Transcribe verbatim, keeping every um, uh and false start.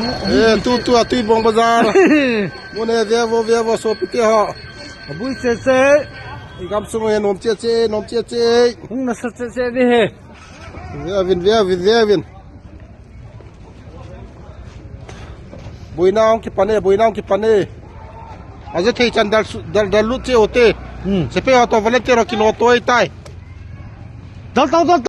Eh, tu, tu, a Tuibong Bazar. Mun e, ve vo, ve vo, sopite ho. Abui che che. I gamsung e, nom che che, nom che che. Hung nasa che che ni he. Ve uvin, ve uvin, ve uvin. Boina hung kipan e, boina hung kipan e. Aja thei chan dal su-, dal, dal lut che u te. Hmm. Sepai ho toh volunteer ho kilo to e tai. Dal tau, dal tau.